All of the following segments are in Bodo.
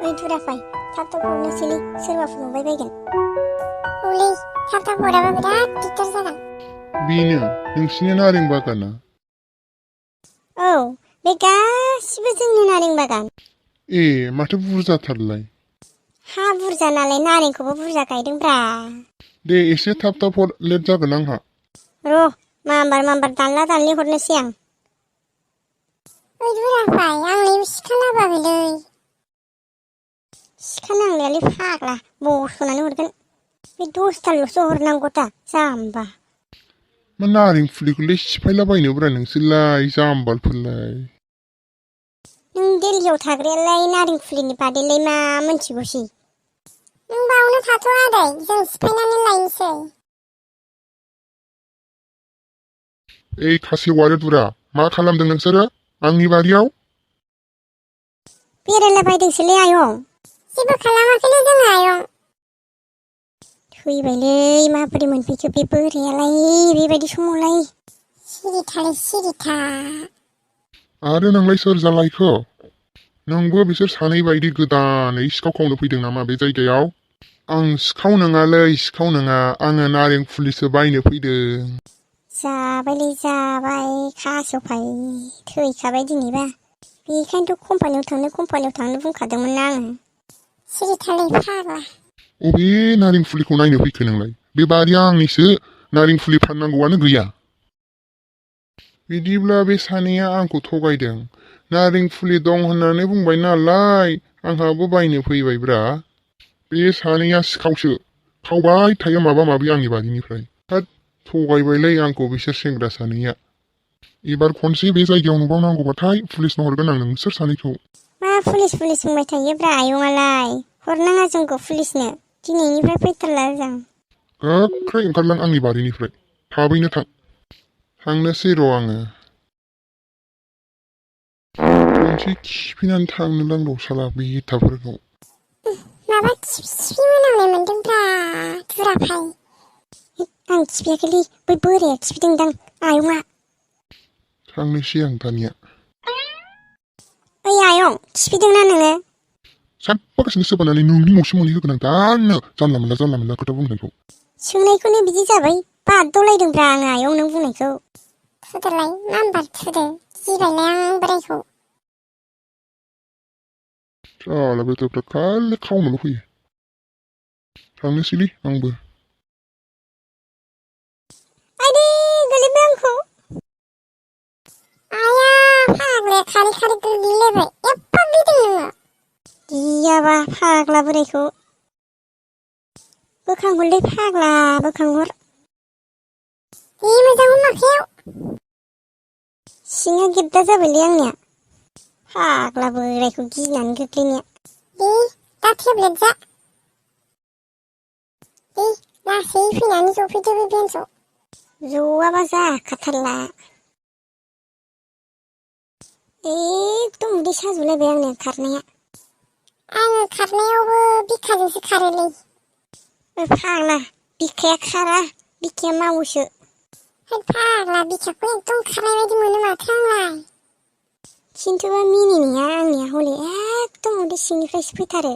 ओइ दुराफाय थाब थाब हरनोसैलै सोरबा फुदुंबाय बायगोन। औलै थाब थाब हराबा बिराद दिगदार जागोन। बेनो नोंसिनि नारें बागाना? औ बे गासिबो जोंनि नारें बागान। ए माथो बुरजाथारलाय। हा बुरजा नालाय नारेंखौबो बुरजा गायदोंब्रा। दे एसे थाब थाब हर लेट जागोन आंहा। र' माम्बार दानला दानलि हरनोसै आं। ओइ दुराफाय आंलाय सिखा लाबोआखैलै। सिखा नांलायालै फाग्ला बस'नानै हरगोन। बे 10थाल'सो हरनांगौ दा जाम्बा। मा नारें फुलिखौलाय सिफायलाबायनोब्रा नोंसोरलाय जाम्बालफोरलाय। नों दिल्लीयाव थाग्रायालाय नारें फुलिनि बादैलाय मा मोनथिगौसै? नों बावनो थाथ' आदै जों सिफायनानै लायनोसै। ओइ खासेवारि दुरा मा खालामदों नोंसोरो आंनि बारियाव? बेरायलाबायदोंसोलै आयं। जेबो खालामाखैलै जोङो आयं। थैबायलै माबोरै मोनफैखो बे बोरायालाय बेबायदि समावलाय। सिरिथालै सिरिथा। आरो नोंलाय सोर जालायखो? नोंबो बिसोर सानै बायदि गोदानै सिखाव खावनो फैदों नामा बे जायगायाव? आं सिखाव नङालै सिखाव नङा आङो नारें फुलिसो बायनो फैदों। जाबायलै जाबाय खासेवफाय थैखाबाय दिनैबा। बेखायनोथ' कम्पानियाव थांनो बुंखादोंमोन ना आङो। सिरिथालै फाग्ला। अबे नारें फुलिखौ नायनो फैखो नोंलाय? बे बारिया आंनिसो नारें फुलि फाननांगौआनो गैया। बिदिब्ला बे सानैया आंखौ थगायदों। नारें फुलि दं होननानै बुंबाय नालाय आंहाबो बायनो फैबायब्रा। बे सानैया सिखावसो खावबाय थायो माबा माबि आंनि बारिनिफ्राय। होद थगायबायलै आंखौ बिसोर सेंग्रा सानैया। एबार खनसे बे जायगायाव नुबावनांगौबाथाय पुलिसनो हरगोन आं नोंसोर सानैखौ। मा पुलिस बुंबाय थायोब्रा आयंआलाय। हरनाङा जोंखौ पुलिसनो। दिनैनिफ्राय फैथारला जों। गोख्रै ओंखारलां आंनि बारिनिफ्राय थाबैनो थां। थांनोसै र' आङो। खनसे खिफिनानै थांनोलां साला बेथाफोरखौ। माबा खिफि मोनामनाय मोनदोंब्रा दुराफाय। आं खिफियाखैलै बै बोराया खिफिदोंदां आयंआ। थांनोसै आं दानिया। ओइ आयं खिफिदोंना नोङो? साबफागासिनो सोबानानै नोंनि न'सिम मोनहैहोगोन आं दानो जानला मोनला खोथा बुंनायखौ। सोंनायखौनो बिदि जाबाय बाददावलायदोंब्रा आङो आयं नों बुंनायखौ। थुदोलाय नाम्बार थुदो गिबायलाय आं बोरायखौ। साला बेथाफ्रा खालि खावनोल' फैयो। थांनोसैलै आंबो। आइदै गोलैबाय आंखौ। आया फाग्लाया खारै गोग्लैलायबाय एफा गिदों नोङो। गियाबा फाग्ला बोरायखौ। बोखांहरलै फाग्ला बोखांहर। मोजां माखायाव। सिङा गेद्दा जाबायलै आंनिया। फाग्ला बोरायखौ गिनानै गोग्लैनाया। दा टेब्लेट जा। लासै फैनानै जफैदो बे बेन्सआव। जवाबा जाखाथारला। एकदम उदै साजोबलायबाय आंनिया खारनाया। आङो खारनायावबो बिखाजोंसो खारोलै। फाग्ला बिखाया खारा बिखाया मावोसो। फाग्ला बिखाखौ एकदम खारनाय बायदि मोनो माथो आंलाय। खिन्थुबा मिनिनाया आंनिया हले एकदम उदै सिंनिफ्रायसो फैथारो।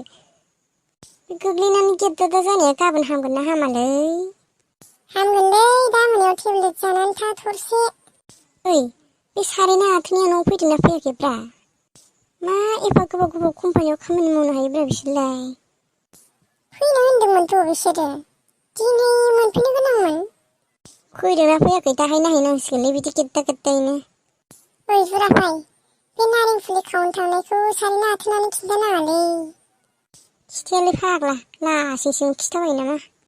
गोग्लैनानै गेद्दादा जानाया गाबोन हामगोन ना हामालै? हामगोनलै दा मोनायाव टेब्लेट जानानै था थरसे। ओइ बे सारेना आथोनिया न'आव फैदोंना फैयाखैब्रा? मा एफा गोबाव कम्पानियाव खामानि मावनो हायोब्रा बिसोरलाय? फैनो होनदोंमोनथ' बिसोरो दिनै मोनफैनो गोनांमोन। फैदोंना फैयाखै दाहाय नायहैनांसिगोनलै बिदि गेद्दायैनो। ओइ जुराफाय बे नारें फुलि खावनो थांनायखौ सारेना आथोनानो खिन्थानाङालै। खिथायालै फाग्ला लासिंसिं खिथाबायो नामा?